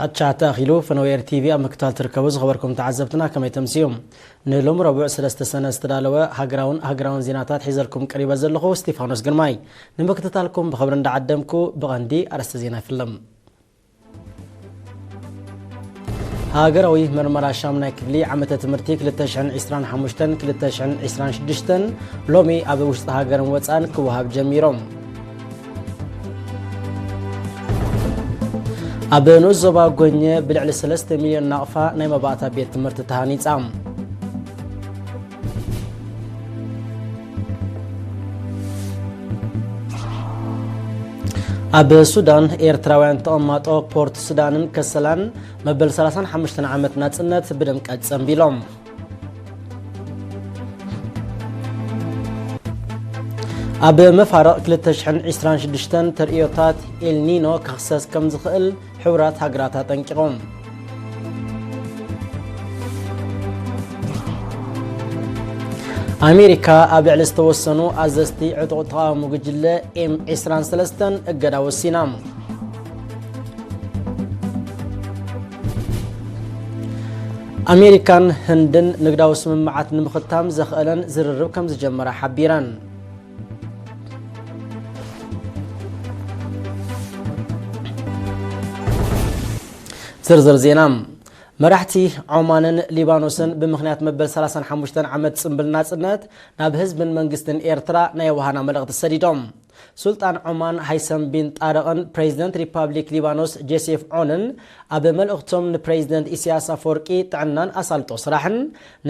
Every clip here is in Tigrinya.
ኣቻ ተኣኺሉ ፈነወ ኤር ቲቪ ኣብ ምክታል ትርከቡ ዝኸበርኩም ተዓዘብትና ከመይ ተምስዩ? ንሎሚ ረቡዕ ሰለስተ ሰነ ዝተዳለወ ሃገራውን ሃገራውን ዜናታት ሒዘልኩም ቀሪበ ዘለኹ ስቲፋኖስ ግርማይ። ንምክትታልኩም ብኸብሪ እንዳዓደምኩ ብቐንዲ ኣርእስተ ዜና ይፍለም። ሃገራዊ መርመራ ሻምናይ ክፍሊ ዓመተ ትምህርቲ ክልተ ሽሕን ዕስራን ሓሙሽተን ክልተ ሽሕን ዕስራን ሽዱሽተን ሎሚ ኣብ ውሽጢ ሃገርን ወፃእን ክወሃብ ጀሚሮም። ኣብ ንኡስ ዞባ ጎኘ ብልዕሊ ሰለስተ ሚልዮን ናቕፋ ናይ መባእታ ቤት ትምህርቲ ተሃኒጻ። ኣብ ሱዳን ኤርትራውያን ተቐማጦ ፖርት ሱዳንን ከሰላን መበል ሰላሳን ሓሙሽተን ዓመት ናጽነት ብድምቀት ጸንቢሎም። ኣብ መፋርቕ ክልተ ሽሕን ዕስራን ሽዱሽተን ተርእዮታት ኤልኒኖ ክኽሰስ ከም ዝኽእል ሕቡራት ሃገራት ኣጠንቂቖም። ኣሜሪካ ኣብ ልዕሊ ዝተወሰኑ ኣዘዝቲ ዕጡቕ ተቓውሞ ጉጅለ ኤም ዕስራን ሰለስተን እገዳ ወሲና። ኣሜሪካን ህንድን ንግዳዊ ስምምዓት ንምኽታም ዘኽእለን ዝርርብ ከም ዝጀመራ ሓቢረን። ዝርዝር ዜና። መራሕቲ ዖማንን ሊባኖስን ብምኽንያት መበል ሰላሳን ሓሙሽተን ዓመት ጽምብል ናጽነት ናብ ህዝብን መንግስትን ኤርትራ ናይ የውሃና መልእኽቲ ሰዲዶም። ሱልጣን ዖማን ሃይሰም ቢን ጣርቕን ፕሬዚደንት ሪፓብሊክ ሊባኖስ ጄሴፍ ዖንን ኣብ መልእኽቶም ንፕሬዚደንት ኢሳያስ ኣፈወርቂ ጥዕናን ኣሳልጦ ስራሕን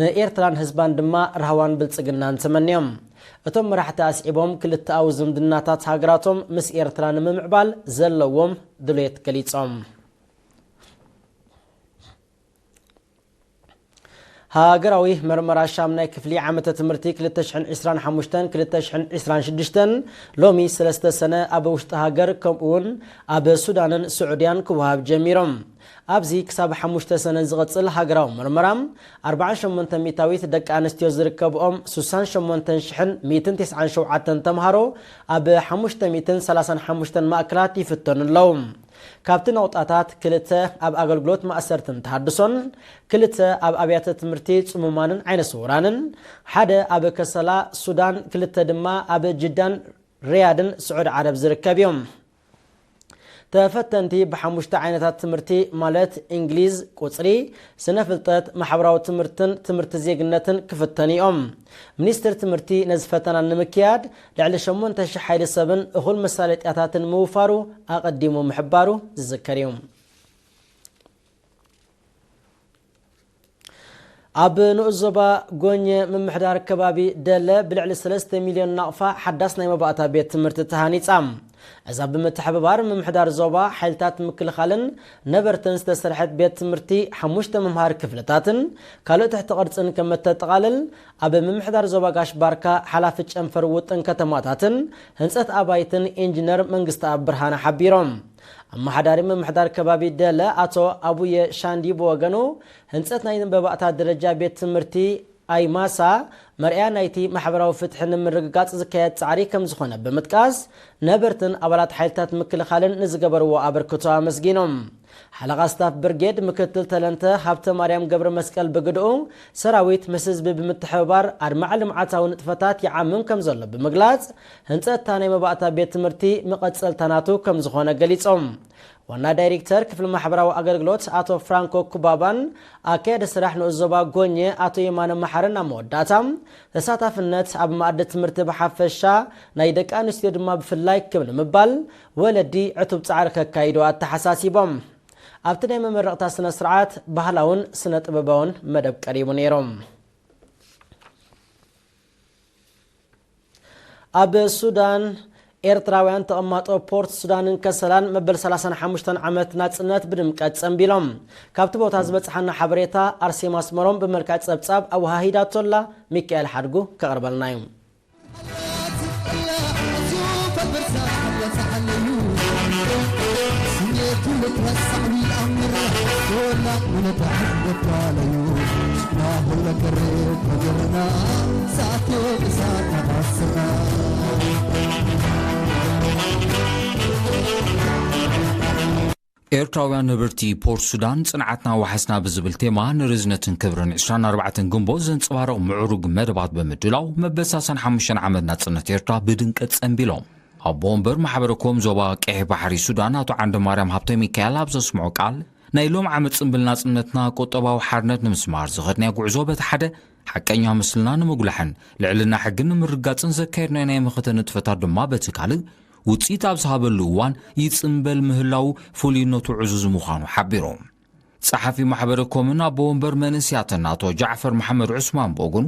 ንኤርትራን ህዝባን ድማ ራህዋን ብልጽግናን ተመንዮም። እቶም መራሕቲ ኣስዒቦም ክልተኣዊ ዝምድናታት ሃገራቶም ምስ ኤርትራ ንምምዕባል ዘለዎም ድሌት ገሊጾም። ሃገራዊ መርመራ ሻምናይ ክፍሊ ዓመተ ትምህርቲ ክልተ ሽሕን ዕስራን ሓሙሽተን ክልተ ሽሕን ዕስራን ሽዱሽተን ሎሚ ሰለስተ ሰነ ኣብ ውሽጢ ሃገር ከምኡውን ኣብ ሱዳንን ስዑድያን ክወሃብ ጀሚሮም። ኣብዚ ክሳብ ሓሙሽተ ሰነ ዝቕጽል ሃገራዊ መርመራ ኣርባዓን ሸሞንተ ሚታዊት ደቂ ኣንስትዮ ዝርከብኦም ስሳን ሸሞንተን ሽሕን ሚእትን ተስዓን ሸውዓተን ተምሃሮ ኣብ ሓሙሽተ ሚእትን ሰላሳን ሓሙሽተን ማእከላት ይፍተኑ ኣለዉ። ካብቲ ነቑጣታት ክልተ ኣብ ኣገልግሎት ማእሰርትን ተሃድሶን፣ ክልተ ኣብ ኣብያተ ትምህርቲ ጽሙማንን ዓይነ ስውራንን፣ ሓደ ኣብ ከሰላ ሱዳን፣ ክልተ ድማ ኣብ ጅዳን ሪያድን ስዑዲ ዓረብ ዝርከብ እዮም። ተፈተንቲ ብሓሙሽተ ዓይነታት ትምህርቲ ማለት እንግሊዝ፣ ቁጽሪ፣ ስነ ፍልጠት፣ ማሕበራዊ ትምህርትን ትምህርቲ ዜግነትን ክፍተኑ እዮም። ሚኒስትር ትምህርቲ ነዚ ፈተና ንምክያድ ልዕሊ ሸሞንተ ሽሕ ሓይሊ ሰብን እኹል መሳለጥያታትን ምውፋሩ ኣቐዲሙ ምሕባሩ ዝዝከር እዩ። ኣብ ንኡስ ዞባ ጎኘ ምምሕዳር ከባቢ ደለ ብልዕሊ ሰለስተ ሚልዮን ናቕፋ ሓዳስ ናይ መባእታ ቤት ትምህርቲ ተሃኒጻ። እዛ ብምትሕብባር ምምሕዳር ዞባ ሓይልታት ምክልኻልን ነበርትን ዝተሰርሐት ቤት ትምህርቲ ሓሙሽተ መምሃሪ ክፍልታትን ካልኦት ትሕቲ ቅርጽን ከም እተጠቓልል ኣብ ምምሕዳር ዞባ ጋሽ ባርካ ሓላፊ ጨንፈር ውጥን ከተማታትን ህንጸት ኣባይትን ኢንጂነር መንግስተኣብ ብርሃነ ሓቢሮም። ኣመሓዳሪ ምምሕዳር ከባቢ ደለ ኣቶ ኣቡየ ሻንዲ ብወገኑ ህንጸት ናይ መባእታ ደረጃ ቤት ትምህርቲ ኣይማሳ መርኣያ ናይቲ ማሕበራዊ ፍትሒ ንምርግጋጽ ዝካየድ ጻዕሪ ከም ዝኾነ ብምጥቃስ ነበርትን ኣባላት ሓይልታት ምክልኻልን ንዝገበርዎ ኣበርክቶ ኣመስጊኖም። ሓለቓ ስታፍ ብርጌድ ምክትል ተለንተ ሃብተ ማርያም ገብረ መስቀል ብግድኡ ሰራዊት ምስ ህዝቢ ብምትሕብባር ኣድማዒ ልምዓታዊ ንጥፈታት ይዓምም ከም ዘሎ ብምግላጽ ህንጸት እታ ናይ መባእታ ቤት ትምህርቲ መቐጸልታ ናቱ ከም ዝኾነ ገሊጾም። ዋና ዳይሬክተር ክፍሊ ማሕበራዊ ኣገልግሎት ኣቶ ፍራንኮ ኩባባን ኣካያዲ ስራሕ ንኡስ ዞባ ጎኘ ኣቶ የማነ መሓርን ኣብ መወዳእታ ተሳታፍነት ኣብ መኣዲ ትምህርቲ ብሓፈሻ ናይ ደቂ ኣንስትዮ ድማ ብፍላይ ክብ ንምባል ወለዲ ዕቱብ ጻዕሪ ከካይዱ ኣተሓሳሲቦም። ኣብቲ ናይ መመረቕታ ስነ ስርዓት ባህላውን ስነ ጥበባውን መደብ ቀሪቡ ነይሮም። ኣብ ሱዳን ኤርትራውያን ተቐማጦ ፖርት ሱዳንን ከሰላን መበል ሰላሳን ሓሙሽተን ዓመት ናጽነት ብድምቀት ጸንቢሎም። ካብቲ ቦታ ዝበጽሓና ሓበሬታ ኣርሴማ ኣስመሮም ብመልክዕ ጸብጻብ ኣወሃሂዳቶላ። ሚካኤል ሓድጉ ከቕርበልና እዩ። ኤርትራውያን ነበርቲ ፖርት ሱዳን፣ ጽንዓትና ዋሕስና ብዝብል ቴማ ንርዝነትን ክብርን ዕስራን ኣርባዕተን ግንቦት ዘንጸባርቕ ምዕሩግ መደባት ብምድላው፣ መበል ሰላሳን ሓሙሽተን ዓመት ናጽነት ኤርትራ ብድምቀት ጸንቢሎም። ኣቦ ወንበር ማሕበረ ኮም ዞባ ቀይሕ ባሕሪ ሱዳን ኣቶ ዓንደ ማርያም ሃብተ ሚካኤል ኣብ ዘስምዖ ቃል፣ ናይ ሎም ዓመት ጽምብል ናጽነትና ቁጠባዊ ሓርነት ንምስማር ዝኸድናዮ ጉዕዞ በቲ ሓደ፣ ሓቀኛ ምስልና ንምጉላሕን ልዕልና ሕግን ንምርጋጽን ዘካየድናዮ ናይ መኸተ ንጥፈታት ድማ በቲ ካልእ፣ ውጽኢት ኣብ ዝሃበሉ እዋን ይጽምበል ምህላዉ ፍሉይነቱ ዕዙዝ ምዃኑ ሓቢሩ። ጸሓፊ ማሕበረ ኮምን ኣቦ ወንበር መንእስያትን ኣቶ ጃዕፈር መሓመድ ዑስማን ብወገኑ፣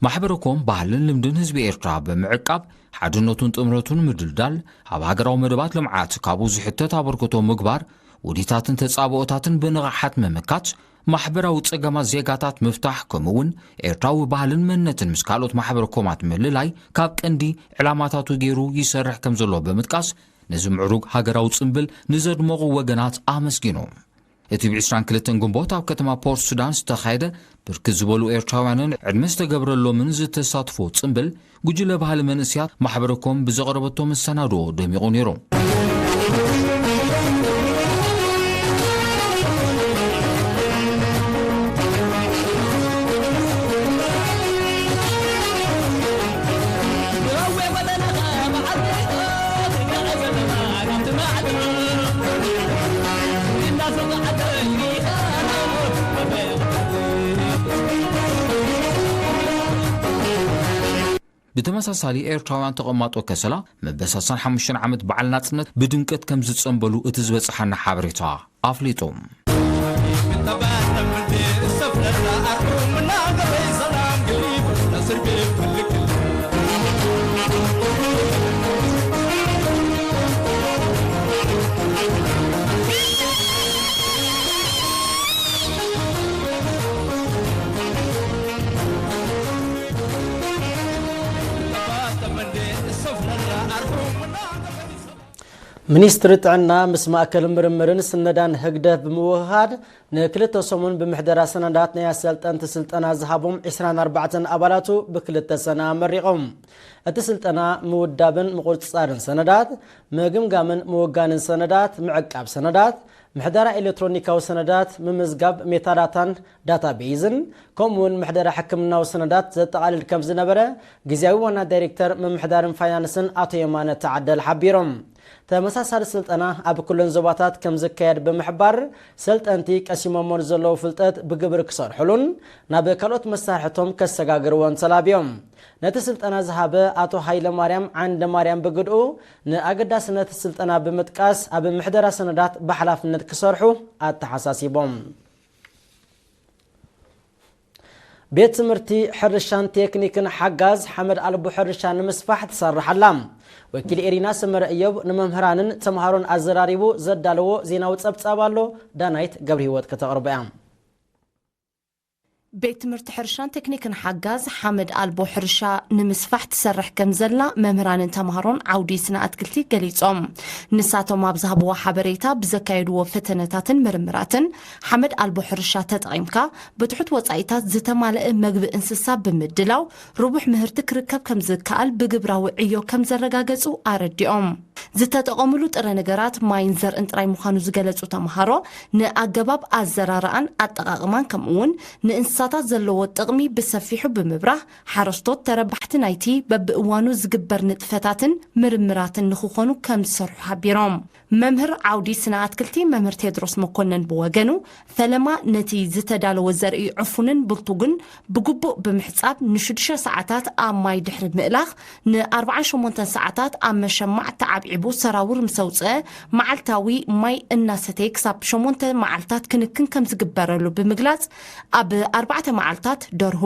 ማሕበረ ኮም ባህልን ልምድን ህዝቢ ኤርትራ ብምዕቃብ፣ ሓድነቱን ጥምረቱን ምድልዳል፣ ኣብ ሃገራዊ መደባት ልምዓት ካብኡ ዝሕተት ኣበርክቶ ምግባር፣ ውዲታትን ተጻብኦታትን ብንቕሓት ምምካት፣ ማሕበራዊ ጸገማት ዜጋታት ምፍታሕ፣ ከምኡ'ውን ኤርትራዊ ባህልን መንነትን ምስ ካልኦት ማሕበረ ኮማት ምልላይ ካብ ቀንዲ ዕላማታቱ ገይሩ ይሰርሕ ከም ዘሎ ብምጥቃስ፣ ነዚ ምዕሩግ ሃገራዊ ጽምብል ንዘድመቑ ወገናት ኣመስጊኑ። እቲ ብ ዕስራን ክልተን ግንቦት ኣብ ከተማ ፖርት ሱዳን ዝተኻየደ ብርክት ዝበሉ ኤርትራውያንን ዕድመ ዝተገብረሎምን ዝተሳትፎ ጽምብል፣ ጉጅለ ባህሊ መንእስያት ማሕበረ ኮም ብዘቕረበቶ መሰናድኦ ደሚቑ ነይሩ። ብተመሳሳሊ፣ ኤርትራውያን ተቐማጦ ከሰላ መበል ሰላሳን ሓሙሽተን ዓመት በዓል ናጽነት ብድምቀት ከም ዝጸንበሉ እቲ ዝበጽሓና ሓበሬታ ኣፍሊጡ። ሚኒስትሪ ጥዕና ምስ ማእከል ምርምርን ስነዳን ህግደፍ ብምውህሃድ ንክልተ ሰሙን ብምሕደራ ሰነዳት ናይ ኣሰልጠንቲ ስልጠና ዝሃቦም ዕስራን ኣርባዕተን ኣባላቱ ብክልተ ሰነ ኣመሪቖም። እቲ ስልጠና ምውዳብን ምቁጽጻርን ሰነዳት፣ ምግምጋምን ምውጋንን ሰነዳት፣ ምዕቃብ ሰነዳት፣ ምሕደራ ኤሌክትሮኒካዊ ሰነዳት፣ ምምዝጋብ ሜታዳታን ዳታቤይዝን፣ ከምኡውን ምሕደራ ሕክምናዊ ሰነዳት ዘጠቓልል ከም ዝነበረ ግዝያዊ ዋና ዳይሬክተር ምምሕዳርን ፋይናንስን ኣቶ የማነ ተዓደል ሓቢሮም። ተመሳሳሊ ስልጠና ኣብ ኩለን ዞባታት ከም ዝካየድ ብምሕባር፣ ሰልጠንቲ ቀሲሞሞ ንዘለዉ ፍልጠት ብግብሪ ክሰርሕሉን ናብ ካልኦት መሳርሕቶም ከሰጋግርዎን ተላብዮም። ነቲ ስልጠና ዝሃበ ኣቶ ሃይለ ማርያም ዓንደ ማርያም ብግድኡ፣ ንኣገዳስነት ስልጠና ብምጥቃስ፣ ኣብ ምሕደራ ሰነዳት ብሓላፍነት ክሰርሑ ኣተሓሳሲቦም። ቤት ትምህርቲ ሕርሻን ቴክኒክን ሓጋዝ ሓመድ ኣልቦ ሕርሻ ንምስፋሕ ትሰርሕ ኣላ። ወኪል ኤሪና ሰመረ እዮብ ንመምህራንን ተምሃሮን ኣዘራሪቡ ዘዳለዎ ዜናዊ ጸብጻብ ኣሎ። ዳናይት ገብረ ህይወት ከተቕርቦ እያ። ቤት ትምህርቲ ሕርሻን ቴክኒክን ሓጋዝ ሓመድ ኣልቦ ሕርሻ ንምስፋሕ ትሰርሕ ከም ዘላ መምህራንን ተምሃሮን ዓውዲ ስነ ኣትክልቲ ገሊጾም። ንሳቶም ኣብ ዝሃብዎ ሓበሬታ፣ ብዘካየድዎ ፈተነታትን ምርምራትን ሓመድ ኣልቦ ሕርሻ ተጠቒምካ ብትሑት ወጻኢታት ዝተማልአ መግቢ እንስሳ ብምድላው ርቡሕ ምህርቲ ክርከብ ከም ዝከኣል ብግብራዊ ዕዮ ከም ዘረጋገጹ ኣረዲኦም። ዝተጠቐምሉ ጥረ ነገራት ማይን ዘርእን ጥራይ ምዃኑ ዝገለጹ ተምሃሮ፣ ንኣገባብ ኣዘራርኣን ኣጠቓቕማን ከምኡ'ውን ንእንስሳታት ዘለዎ ጥቕሚ ብሰፊሑ ብምብራህ፣ ሓረስቶት ተረባሕቲ ናይቲ በብእዋኑ ዝግበር ንጥፈታትን ምርምራትን ንኽኾኑ ከም ዝሰርሑ ሓቢሮም። መምህር ዓውዲ ስነ ኣትክልቲ መምህር ቴድሮስ መኮነን ብወገኑ፣ ፈለማ ነቲ ዝተዳለወ ዘርኢ ዕፉንን ብልቱግን ብግቡእ ብምሕጻብ፣ ንሽዱሽተ ሰዓታት ኣብ ማይ ድሕሪ ምእላኽ፣ ንኣርብዓን ሸሞንተን ሰዓታት ኣብ መሸማዕ ተዓብዒቡ ሰራውር ምስ ኣውጽአ፣ መዓልታዊ ማይ እናሰተየ ክሳብ ሸሞንተ መዓልታት ክንክን ከም ዝግበረሉ ብምግላጽ፣ ኣብ ኣርባዕተ መዓልታት ደርሁ፣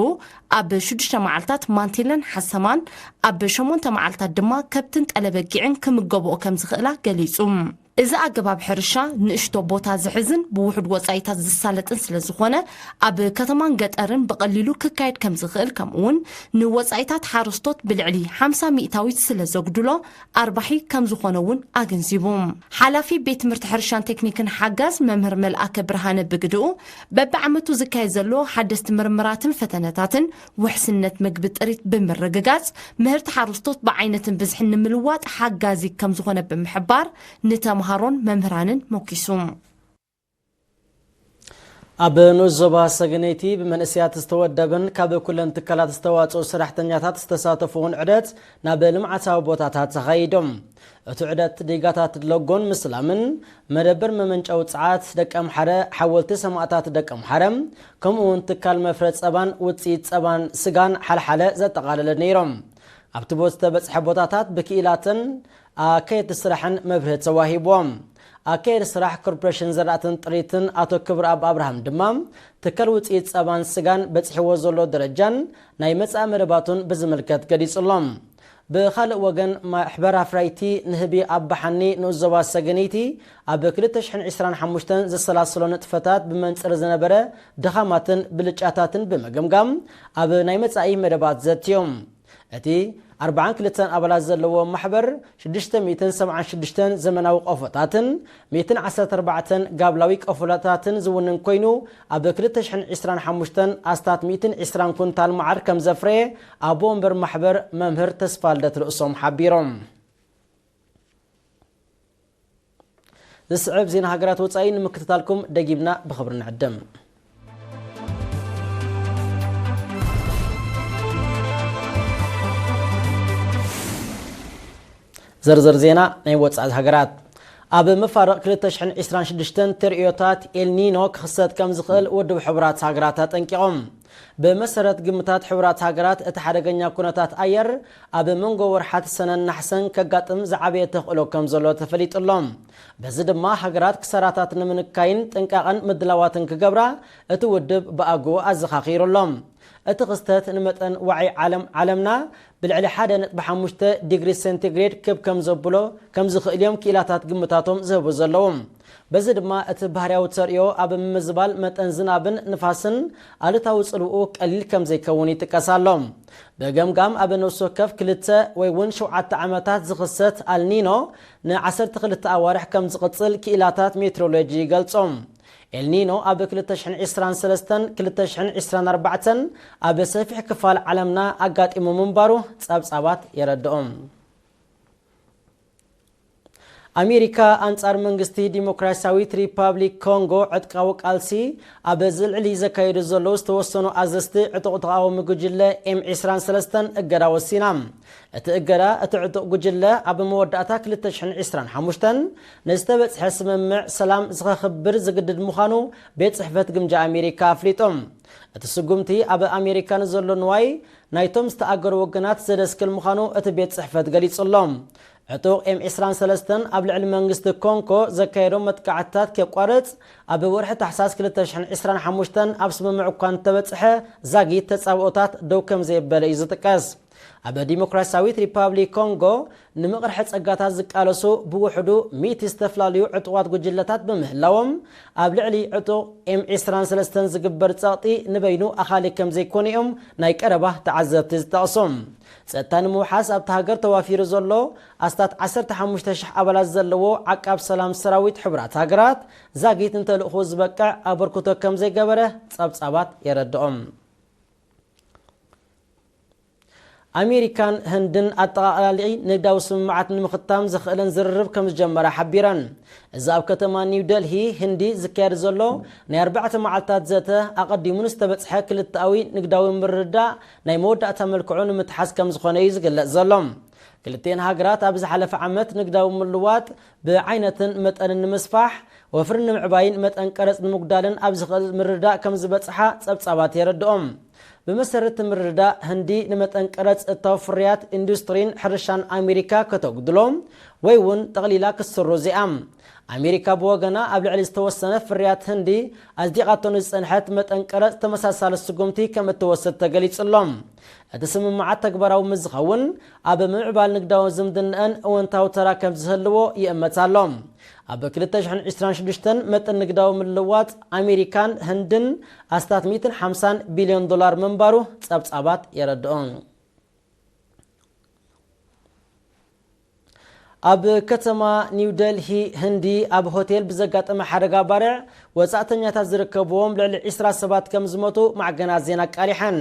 ኣብ ሽዱሽተ መዓልታት ማንቲለን ሓሰማን፣ ኣብ ሸሞንተ መዓልታት ድማ ከብትን ጠለበጊዕን ክምገብኦ ከም ዝኽእላ ገሊጹ። እዚ ኣገባብ ሕርሻ ንእሽቶ ቦታ ዝሕዝን ብውሑድ ወጻኢታት ዝሳለጥን ስለ ዝኾነ፣ ኣብ ከተማን ገጠርን ብቐሊሉ ክካየድ ከም ዝኽእል፣ ከምኡ'ውን ንወጻኢታት ሓረስቶት ብልዕሊ ሓምሳ ሚእታዊት ስለ ዘጉድሎ ኣርባሒ ከም ዝኾነ እውን ኣገንዚቡ። ሓላፊ ቤት ትምህርቲ ሕርሻን ቴክኒክን ሓጋዝ መምህር መልኣከ ብርሃነ ብግድኡ፣ በብዓመቱ ዝካየድ ዘሎ ሓደስቲ ምርምራትን ፈተነታትን ውሕስነት ምግቢ ጥሪት ብምርግጋጽ፣ ምህርቲ ሓረስቶት ብዓይነትን ብዝሕን ንምልዋጥ ሓጋዚ ከም ዝኾነ ብምሕባር፣ ንተምሃሮን መምህራንን ሞኪሱ። ኣብ ንኡስ ዞባ ሰገነይቲ ብመንእሰያት ዝተወደበን ካብ ኩለን ትካላት ዝተዋጽኡ ሰራሕተኛታት ዝተሳተፉ እውን ዑደት ናብ ልምዓታዊ ቦታታት ተኻይዶም። እቲ ዑደት ዲጋታት ሎጎን ምስላምን፣ መደበር መመንጨዊ ጸዓት ደቀምሓረ፣ ሓወልቲ ሰማእታት ደቀምሓረ፣ ከምኡ እውን ትካል መፍረ ጸባን ውጽኢት ጸባን ስጋን ሓልሓለ ዘጠቓለለ ነይሮም። ኣብቲ ቦ-፣ ዝተበጽሐ ቦታታት ብክኢላትን ኣካየድቲ ስራሕን መብርሂ ተዋሂብዎም። ኣካየዲ ስራሕ ኮርፖሬሽን ዘራእትን ጥሪትን ኣቶ ክብረኣብ ኣብርሃም ድማ ትካል ውፅኢት ፀባን ስጋን በፂሕዎ ዘሎ ደረጃን ናይ መፃኢ መደባቱን ብዝምልከት ገሊፁሎም። ብኻልእ ወገን ማሕበር ኣፍራይቲ ንህቢ ኣባሓኒ ንኡስ ዞባ ሰገነይቲ ኣብ ክልተ ሽሕን ዕስራን ሓሙሽተን ዘሰላሰሎ ንጥፈታት ብመንፅር ዝነበረ ድኻማትን ብልጫታትን ብምግምጋም ኣብ ናይ መፃኢ መደባት ዘትዮም። እቲ ኣርባዓን ክልተን ኣባላት ዘለዎ ማሕበር ሽዱሽተ ሚእትን ሰብዓን ሽዱሽተን ዘመናዊ ቆፎታትን ሚእትን ዓሰርተ ኣርባዕተን ጋብላዊ ቆፎታትን ዝውንን ኮይኑ፣ ኣብ ክልተ ሽሕን ዕስራን ሓሙሽተን ኣስታት ሚእትን ዕስራን ኩንታል መዓር ከም ዘፍረየ ኣቦ ወንበር ማሕበር መምህር ተስፋልደት ርእሶም ሓቢሮም። ዝስዕብ ዜና ሃገራት ወጻኢ ንምክትታልኩም ደጊምና ብኽብሪ ንዕድም። ዝርዝር ዜና ናይ ወጻኢ ሃገራት። ኣብ መፋርቕ ክልተ ሽሕን ዕስራን ሽዱሽተን ተርእዮታት ኤልኒኖ ክኽሰት ከም ዝኽእል ውድብ ሕቡራት ሃገራት ኣጠንቂቖም። ብመሰረት ግምታት ሕቡራት ሃገራት፣ እቲ ሓደገኛ ኩነታት ኣየር ኣብ መንጎ ወርሓት ሰነን ናሕሰን ከጋጥም ዝዓበየ ተኽእሎ ከም ዘሎ ተፈሊጡ ኣሎ። በዚ ድማ ሃገራት ክሳራታት ንምንካይን ጥንቃቐን ምድላዋትን ክገብራ እቲ ውድብ ብኣግኡ ኣዘኻኺሩ ኣሎ። እቲ ክስተት ንመጠን ዋዒ ዓለም ዓለምና ብልዕሊ ሓደ ነጥቢ ሓሙሽተ ዲግሪ ሴንቲግሬድ ክብ ከም ዘብሎ ከም ዝኽእል እዮም ክኢላታት ግምታቶም ዝህቡ ዘለዉ። በዚ ድማ እቲ ባህርያዊ ተርእዮ ኣብ ምምዝባል መጠን ዝናብን ንፋስን ኣሉታዊ ጽልውኡ ቀሊል ከም ዘይከውን ይጥቀስ ኣሎ። ብገምጋም ኣብ ነፍሲ ወከፍ ክልተ ወይ እውን ሸውዓተ ዓመታት ዝኽሰት ኣልኒኖ ንዓሰርተ ክልተ ኣዋርሕ ከም ዝቕጽል ክኢላታት ሜትሮሎጂ ይገልጾ። ኤልኒኖ ኣብ ክልተ ሽሕን ዕስራን ሰለስተን ክልተ ሽሕን ዕስራን ኣርባዕተን ኣብ ሰፊሕ ክፋል ዓለምና ኣጋጢሙ ምንባሩ ጸብጻባት የረድኦም። ኣሜሪካ ኣንጻር መንግስቲ ዲሞክራሲያዊት ሪፓብሊክ ኮንጎ ዕጥቃዊ ቃልሲ ኣብ ዝልዕሊ ዘካየዱ ዘለዉ ዝተወሰኑ ኣዘዝቲ ዕጡቕ ተቓዋሚ ጉጅለ ኤም ዕስራን ሰለስተን እገዳ ወሲና። እቲ እገዳ፣ እቲ ዕጡቕ ጉጅለ ኣብ መወዳእታ ክልተ ሽሕን ዕስራን ሓሙሽተን ንዝተበጽሐ ስምምዕ ሰላም ዝኸኽብር ዝግድድ ምዃኑ ቤት ጽሕፈት ግምጃ ኣሜሪካ ኣፍሊጡ። እቲ ስጉምቲ ኣብ ኣሜሪካ ንዘሎ ንዋይ ናይቶም ዝተኣገሩ ወገናት ዘደስክል ምዃኑ እቲ ቤት ጽሕፈት ገሊጹ ኣሎ። ዕጡቕ ኤም ዕስራን ሰለስተን ኣብ ልዕሊ መንግስቲ ኮንጎ ዘካየዶ መጥቃዕትታት ከቋርጽ ኣብ ወርሒ ታሕሳስ ክልተ ሽሕን ዕስራን ሓሙሽተን ኣብ ስምምዕ እኳ እንተበጽሐ፣ ዛጊት ተጻብኦታት ደው ከም ዘየበለ እዩ ዝጥቀስ። ኣብ ዲሞክራሲያዊት ሪፓብሊክ ኮንጎ ንምቕርሒ ጸጋታት ዝቃለሱ ብውሕዱ ሚእቲ ዝተፈላለዩ ዕጡቓት ጉጅለታት ብምህላዎም፣ ኣብ ልዕሊ ዕጡቕ ኤም ዕስራን ሰለስተን ዝግበር ጸቕጢ ንበይኑ ኣኻሊ ከም ዘይኮነ እዮም ናይ ቀረባ ተዓዘብቲ ዝጠቕሱ። ጸጥታ ንምውሓስ ኣብታ ሃገር ተዋፊሩ ዘሎ ኣስታት ዓሰርተ ሓሙሽተ ሽሕ ኣባላት ዘለዎ ዓቃብ ሰላም ሰራዊት ሕቡራት ሃገራት፣ ዛጊት ንተልእኾ ዝበቅዕ ኣበርክቶ ከም ዘይገበረ ጸብጻባት የረድኦም። ኣሜሪካን ህንድን ኣጠቓላሊ ንግዳዊ ስምምዓት ንምኽታም ዘኽእለን ዝርርብ ከም ዝጀመራ ሓቢረን። እዚ ኣብ ከተማ ኒው ደልሂ ህንዲ ዝካየድ ዘሎ ናይ ኣርባዕተ መዓልታት ዘተ፣ ኣቐዲሙ ንዝተበጽሐ ክልተኣዊ ንግዳዊ ምርድዳእ ናይ መወዳእታ መልክዑ ንምትሓዝ ከም ዝኾነ እዩ ዝግለጽ ዘሎ። ክልቲኤን ሃገራት ኣብ ዝሓለፈ ዓመት ንግዳዊ ምልዋጥ ብዓይነትን መጠንን ንምስፋሕ፣ ወፍሪ ንምዕባይን መጠን ቀረጽ ንምጉዳልን ኣብ ዝኽእል ምርድዳእ ከም ዝበጽሓ ጸብጻባት የረድኦም። ብመሰረት እቲ ምርድዳእ፣ ህንዲ ንመጠን ቀረጽ እታው ፍርያት ኢንዱስትሪን ሕርሻን ኣሜሪካ ከተጉድሎ ወይ እውን ጠቕሊላ ክትስርዞ እያ። ኣሜሪካ ብወገና፣ ኣብ ልዕሊ ዝተወሰነ ፍርያት ህንዲ ኣጽዲቓቶ ንዝጸንሐት መጠን ቀረጽ ተመሳሳሊ ስጉምቲ ከም እትወስድ ተገሊጹ ኣሎ። እቲ ስምምዓት ተግባራዊ ምስ ዝኸውን፣ ኣብ ምምዕባል ንግዳዊ ዝምድናኣን እወንታዊ ተራ ከም ዝህልዎ ይእመት ኣሎ። ኣብ ክልተ ሽሕን ዕስራን ሽዱሽተን መጠን ንግዳዊ ምልውዋጥ ኣሜሪካን ህንድን ኣስታት ሚእትን ሓምሳን ቢልዮን ዶላር ምንባሩ ጸብጻባት የረድኦ። ኣብ ከተማ ኒው ደልሂ ህንዲ ኣብ ሆቴል ብዘጋጠመ ሓደጋ ባርዕ ወጻእተኛታት ዝርከብዎም ልዕሊ ዕስራ ሰባት ከም ዝሞቱ ማዕገናት ዜና ኣቃሊሐን።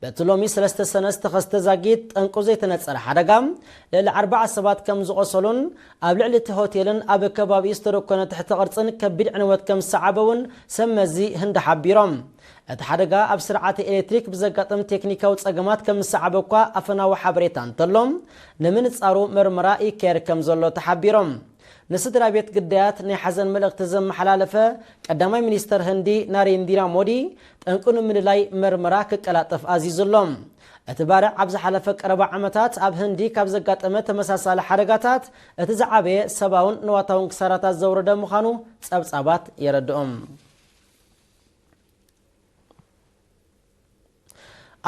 በቲ ሎሚ ሰለስተ ሰነ ዝተኸስተ ዛጊት ጠንቁ ዘይተነጸረ ሓደጋ ልዕሊ ኣርባዓ ሰባት ከም ዝቖሰሉን ኣብ ልዕሊ እቲ ሆቴልን ኣብ ከባቢኡ ዝተደኮነ ትሕተ ቅርጽን ከቢድ ዕንወት ከም ዝሰዓበ እውን ሰብ መዚ ህንዲ ሓቢሮም። እቲ ሓደጋ ኣብ ስርዓተ ኤሌክትሪክ ብዘጋጠም ቴክኒካዊ ጸገማት ከም ዝሰዓበ እኳ ኣፈናዊ ሓበሬታ እንተሎ፣ ንምንጻሩ መርመራ ይካየድ ከም ዘሎ ተሓቢሮም። ንስድራ ቤት ግዳያት ናይ ሓዘን መልእኽቲ ዘመሓላለፈ ቀዳማይ ሚኒስተር ህንዲ ናሬንዲራ ሞዲ፣ ጠንቁ ንምልላይ መርመራ ክቀላጠፍ ኣዚዙ ኣሎ። እቲ ባርዕ ኣብ ዝሓለፈ ቀረባ ዓመታት ኣብ ህንዲ ካብ ዘጋጠመ ተመሳሳሊ ሓደጋታት እቲ ዝዓበየ ሰብኣውን ንዋታውን ክሳራታት ዘውረደ ምዃኑ ጸብጻባት የረድኦም።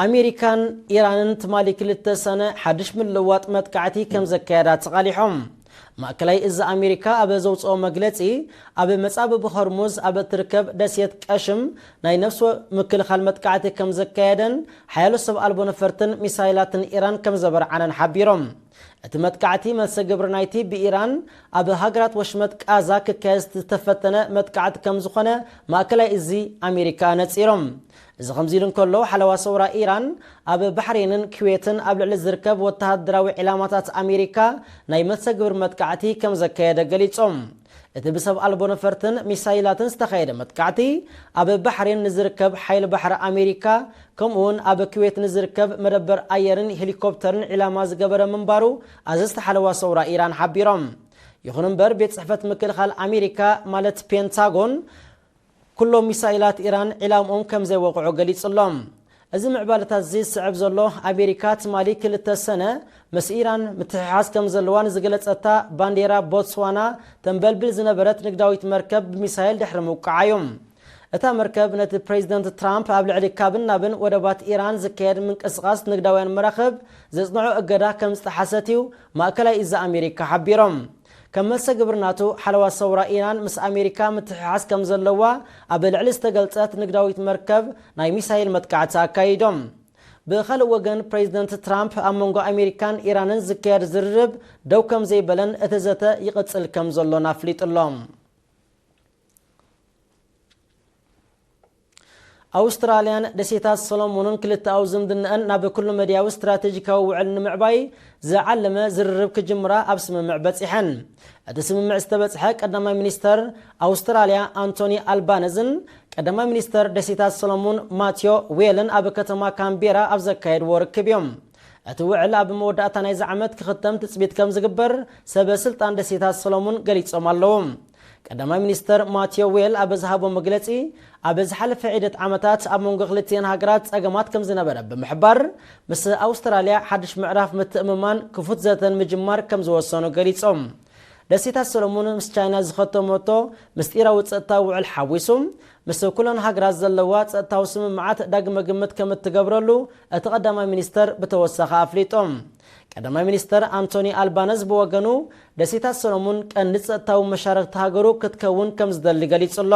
ኣሜሪካን ኢራንን ትማሊ ክልተ ሰነ ሓድሽ ምልውዋጥ መጥቃዕቲ ከም ዘካየዳ ተቓሊሖም። ማእከላይ እዚ ኣሜሪካ ኣብ ዘውፅኦ መግለፂ፣ ኣብ መጻብብ ሆርሙዝ ኣብ እትርከብ ደሴት ቀሽም ናይ ነፍሲ ምክልኻል መጥቃዕቲ ከም ዘካየደን ሓያሎ ሰብ ኣልቦ ነፈርትን ሚሳይላትን ኢራን ከም ዘበርዓነን ሓቢሮም። እቲ መጥቃዕቲ መልሰ ግብሪ ናይቲ ብኢራን ኣብ ሃገራት ወሽመጥ ቃዛ ክካየድ ዝተፈተነ መጥቃዕቲ ከም ዝኾነ ማእከላይ እዚ ኣሜሪካ ነጺሮም። እዚ ከምዚ ኢሉ እንከሎ፣ ሓለዋ ሰውራ ኢራን ኣብ ባሕሬንን ኩዌትን ኣብ ልዕሊ ዝርከብ ወተሃደራዊ ዒላማታት ኣሜሪካ ናይ መልሰ ግብሪ መጥቃዕቲ ከም ዘካየደ ገሊጾም። እቲ ብሰብ ኣልቦ ነፈርትን ሚሳይላትን ዝተኻየደ መጥቃዕቲ፣ ኣብ ባሕሬን ንዝርከብ ሓይሊ ባሕሪ ኣሜሪካ፣ ከምኡውን ኣብ ኩዌት ንዝርከብ መደበር ኣየርን ሄሊኮፕተርን ዒላማ ዝገበረ ምንባሩ ኣዘዝቲ ሓለዋ ሰውራ ኢራን ሓቢሮም። ይኹን እምበር፣ ቤት ጽሕፈት ምክልኻል ኣሜሪካ፣ ማለት ፔንታጎን፣ ኩሎም ሚሳይላት ኢራን ዒላምኦም ከም ዘይወቕዑ ገሊጹ ኣሎ። እዚ ምዕባለታት እዚ ዝስዕብ ዘሎ፣ ኣሜሪካ ትማሊ ክልተ ሰነ ምስ ኢራን ምትሕሓዝ ከም ዘለዋ ንዝገለጸታ ባንዴራ ቦትስዋና ተንበልብል ዝነበረት ንግዳዊት መርከብ ብሚሳይል ድሕሪ ምውቃዓ እዩ። እታ መርከብ ነቲ ፕሬዚደንት ትራምፕ ኣብ ልዕሊ ካብን ናብን ወደባት ኢራን ዝካየድ ምንቅስቓስ ንግዳውያን መራኽብ ዘጽንዖ እገዳ ከም ዝጠሓሰት እዩ ማእከላይ እዚ ኣሜሪካ ሓቢሮም። ከም መልሰ ግብሪ ናቱ፣ ሓለዋ ሰውራ ኢራን ምስ ኣሜሪካ ምትሕሓዝ ከም ዘለዋ ኣብ ልዕሊ ዝተገልጸት ንግዳዊት መርከብ ናይ ሚሳይል መጥቃዕቲ ኣካይዶም። ብኻልእ ወገን፣ ፕሬዚደንት ትራምፕ ኣብ መንጎ ኣሜሪካን ኢራንን ዝካየድ ዝርርብ ደው ከም ዘይበለን እቲ ዘተ ይቕጽል ከም ዘሎን ኣፍሊጡ ኣሎ። ኣውስትራልያን ደሴታት ሰሎሞንን ክልተኣዊ ዝምድናኣን ናብ ኩሉ መድያዊ ስትራቴጂካዊ ውዕል ንምዕባይ ዝዓለመ ዝርርብ ክጅምራ ኣብ ስምምዕ በጺሐን። እቲ ስምምዕ ዝተበጽሐ ቀዳማይ ሚኒስተር ኣውስትራልያ ኣንቶኒ ኣልባነዝን ቀዳማይ ሚኒስተር ደሴታት ሰሎሞን ማትዮ ዌልን ኣብ ከተማ ካምቤራ ኣብ ዘካየድዎ ርክብ እዮም። እቲ ውዕል ኣብ መወዳእታ ናይዚ ዓመት ክኽተም ትጽቢት ከም ዝግበር ሰበ ስልጣን ደሴታት ሰሎሞን ገሊጾም ኣለዉ። ቀዳማይ ሚኒስተር ማትዮ ዌል ኣብ ዝሃቦ መግለጺ፣ ኣብ ዝሓለፈ ዒደት ዓመታት ኣብ መንጎ ክልቲአን ሃገራት ጸገማት ከም ዝነበረ ብምሕባር፣ ምስ ኣውስትራልያ ሓድሽ ምዕራፍ ምትእምማን ክፉት ዘተን ምጅማር ከም ዝወሰኑ ገሊጾም። ደሴታት ሰሎሞን ምስ ቻይና ዝኸተመቶ ምስጢራዊ ጸጥታዊ ውዕል ሓዊሱ፣ ምስ ኩለን ሃገራት ዘለዋ ጸጥታዊ ስምምዓት ዳግመ ግምት ከም እትገብረሉ እቲ ቀዳማይ ሚኒስተር ብተወሳኺ ኣፍሊጦም። ቀዳማይ ሚኒስተር ኣንቶኒ ኣልባነዝ ብወገኑ፣ ደሴታት ሰሎሙን ቀንዲ ጸጥታዊ መሻርክቲ ሃገሩ ክትከውን ከም ዝደሊ ገሊጹ ኣሎ።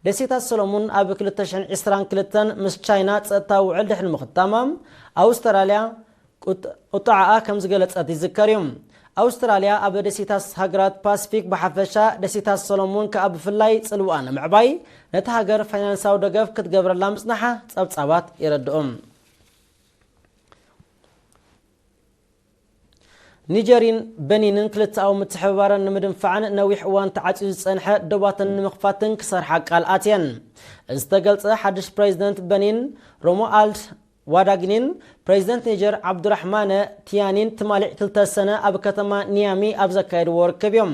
ደሴታት ሰሎሙን ኣብ ክልተ ሽሕን ዕስራን ክልተን ምስ ቻይና ጸጥታዊ ውዕል ድሕሪ ምኽታማ፣ ኣውስትራልያ ቁጥ-፣ ቁጥዓኣ ከም ዝገለጸት ይዝከር እዩ። ኣውስትራልያ ኣብ ደሴታት ሃገራት ፓሲፊክ ብሓፈሻ፣ ደሴታት ሰሎሙን ከኣ ብፍላይ ጽልዋኣ ንምዕባይ ነታ ሃገር ፋይናንሳዊ ደገፍ ክትገብረላ ምጽናሓ ጸብጻባት የረድኡ። ኒጀርን በኒንን ክልተኣዊ ምትሕብባረን ንምድንፋዕን ነዊሕ እዋን ተዓጽዩ ዝጸንሐ ዶባተን ንምኽፋትን ክሰርሓ ቃል ኣትየን። እዚ ዝተገልጸ ሓድሽ ፕሬዚደንት በኒን ሮሞኣልድ ዋዳግኒን ፕሬዚደንት ኒጀር ዓብዱራሕማነ ቲያኒን ትማሊ ክልተ ሰነ ኣብ ከተማ ኒያሚ ኣብ ዘካየድዎ ርክብ እዮም።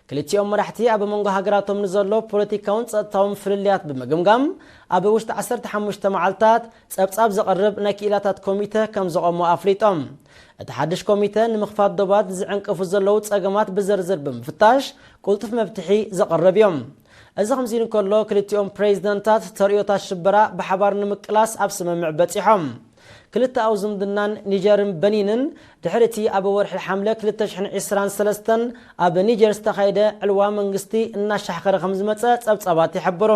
ክልቲኦም መራሕቲ ኣብ መንጎ ሃገራቶም ንዘሎ ፖለቲካውን ጸጥታውን ፍልልያት ብምግምጋም፣ ኣብ ውሽጢ ዓሰርተ ሓሙሽተ መዓልታት ጸብጻብ ዘቕርብ ናይ ክኢላታት ኮሚተ ከም ዘቐሙ ኣፍሊጦም። እቲ ሓድሽ ኮሚተ ንምኽፋት ዶባት ዝዕንቅፉ ዘለዉ ጸገማት ብዝርዝር ብምፍታሽ፣ ቅልጡፍ መፍትሒ ዘቕርብ እዮም። እዚ ከምዚ ኢሉ እንከሎ፣ ክልቲኦም ፕሬዚደንታት ተርእዮታት ሽበራ ብሓባር ንምቅላስ ኣብ ስምምዕ በጺሖም። ክልተኣዊ ዝምድናን ኒጀርን በኒንን፣ ድሕሪ እቲ ኣብ ወርሒ ሓምለ ክልተ ሽሕን ዕስራን ሰለስተን ኣብ ኒጀር ዝተኻየደ ዕልዋ መንግስቲ እናሻሕኸረ ከም ዝመጸ ጸብጻባት ይሕብሩ።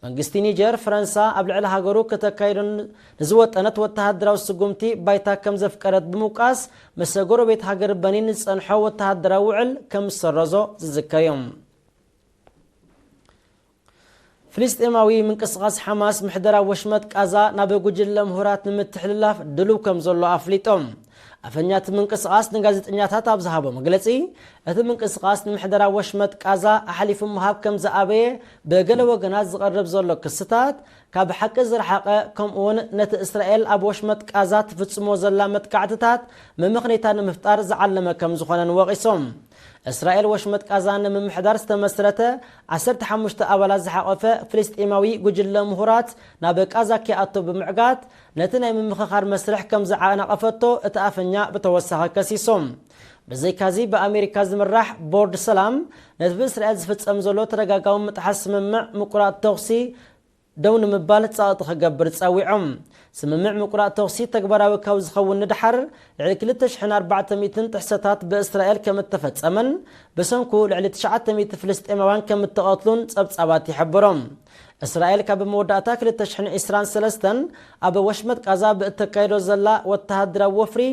መንግስቲ ኒጀር፣ ፈረንሳ ኣብ ልዕሊ ሃገሩ ከተካይዶ ን-፣ ንዝወጠነት ወተሃደራዊ ስጉምቲ ባይታ ከም ዘፍቀደት ብምውቃስ፣ ምስ ጎረቤት ሃገር በኒን ዝጸንሖ ወተሃደራዊ ውዕል ከም ዝሰረዞ ዝዝከር እዩ። ፍልስጤማዊ ምንቅስቓስ ሓማስ ምሕደራ ወሽመጥ ቃዛ ናብ ጉጅለ ምሁራት ንምትሕልላፍ ድሉው ከም ዘሎ ኣፍሊጦም። ኣፈኛ እቲ ምንቅስቓስ ንጋዜጠኛታት ኣብ ዝሃቦ መግለጺ፣ እቲ ምንቅስቓስ ንምሕደራ ወሽመጥ ቃዛ ኣሕሊፉ ምሃብ ከም ዝኣበየ ብገለ ወገናት ዝቐርብ ዘሎ ክስታት ካብ ሓቂ ዝረሓቐ፣ ከምኡውን ነቲ እስራኤል ኣብ ወሽመጥ ቃዛ ትፍጽሞ ዘላ መጥቃዕትታት መመኽነይታ ንምፍጣር ዝዓለመ ከም ዝኾነን ወቒሶም። እስራኤል ወሽመጥ ቃዛ ንምምሕዳር ዝተመስረተ ዓሰርተ ሓሙሽተ ኣባላት ዝሓቖፈ ፍልስጤማዊ ጉጅለ ምሁራት ናብ ቃዛ ከይኣቱ ብምዕጋት፣ ነቲ ናይ ምምኽኻር መስርሕ ከም ዝዓናቐፈቶ እቲ ኣፈኛ ብተወሳኺ ከሲሶም። ብዘይካዚ ብኣሜሪካ ዝምራሕ ቦርድ ሰላም ነቲ ብእስራኤል ዝፍጸም ዘሎ ተደጋጋሚ ምጥሓስ ስምምዕ ምቁራጽ ተኹሲ ደው ንምባል ጸቕጢ ክገብር ጸዊዖም። ስምምዕ ምቁራጽ ተኹሲ ተግባራዊ ካብ ዝኸውን ንድሓር ልዕሊ ክልተ ሽሕን ኣርባዕተ ሚእትን ጥሕሰታት ብእስራኤል ከም እተፈጸመን ብሰንኩ ልዕሊ ትሽዓተ ሚእቲ ፍልስጤማውያን ከም እተቐትሉን ጸብጻባት ይሕብሮም። እስራኤል ካብ መወዳእታ ክልተ ሽሕን ዕስራን ሰለስተን ኣብ ወሽመጥ ቃዛ ብእተካይዶ ዘላ ወተሃደራዊ ወፍሪ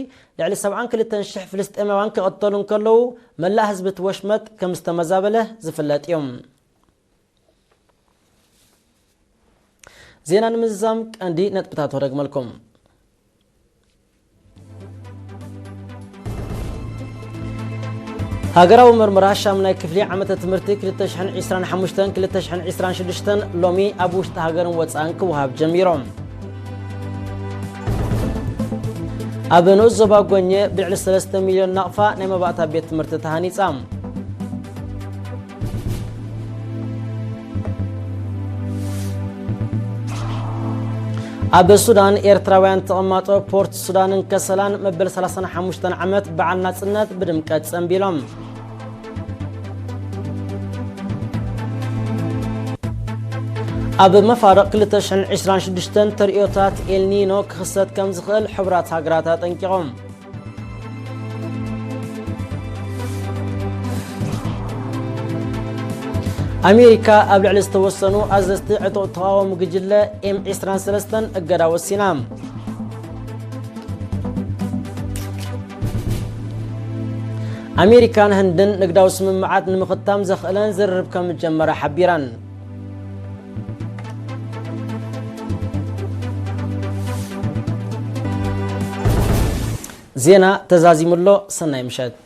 ልዕሊ ሰብዓን ክልተን ሽሕ ፍልስጤማውያን ክቕተሉ እንከለዉ፣ መላእ ህዝቢ እቲ ወሽመጥ ከም ዝተመዛበለ ዝፍለጥ እዩ። ዜና ንምዝዛም ቀንዲ ነጥብታት ወደግመልኩም። ሃገራዊ ምርመራ ሻምናይ ክፍሊ ዓመተ ትምህርቲ ክልተ ሽሕን ዕስራን ሓሙሽተን ክልተ ሽሕን ዕስራን ሽዱሽተን ሎሚ ኣብ ውሽጢ ሃገርን ወጻእን ክወሃብ ጀሚሮም። ኣብ ንኡስ ዞባ ጎኘ ብልዕሊ ሰለስተ ሚልዮን ናቕፋ ናይ መባእታ ቤት ትምህርቲ ተሃኒጻ። ኣብ ሱዳን፣ ኤርትራውያን ተቐማጦ ፖርት ሱዳንን ከሰላን መበል ሰላሳን ሓሙሽተን ዓመት በዓል ናጽነት ብድምቀት ጸንቢሎም። ኣብ መፋርቕ ክልተ ሽሕን ዕስራን ሽዱሽተን ተርእዮታት ኤልኒኖ ክኽሰት ከም ዝኽእል ሕቡራት ሃገራት ኣጠንቂቖም። ኣሜሪካ ኣብ ልዕሊ ዝተወሰኑ ኣዘዝቲ ዕጡቕ ተቓዋሚ ጉጅለ ኤም ዕስራን ሰለስተን እገዳ ወሲና። ኣሜሪካን ህንድን ንግዳዊ ስምምዓት ንምኽታም ዘኽእለን ዝርርብ ከም ዝጀመራ ሓቢረን። ዜና ተዛዚሙ ኣሎ። ሰናይ ምሸት።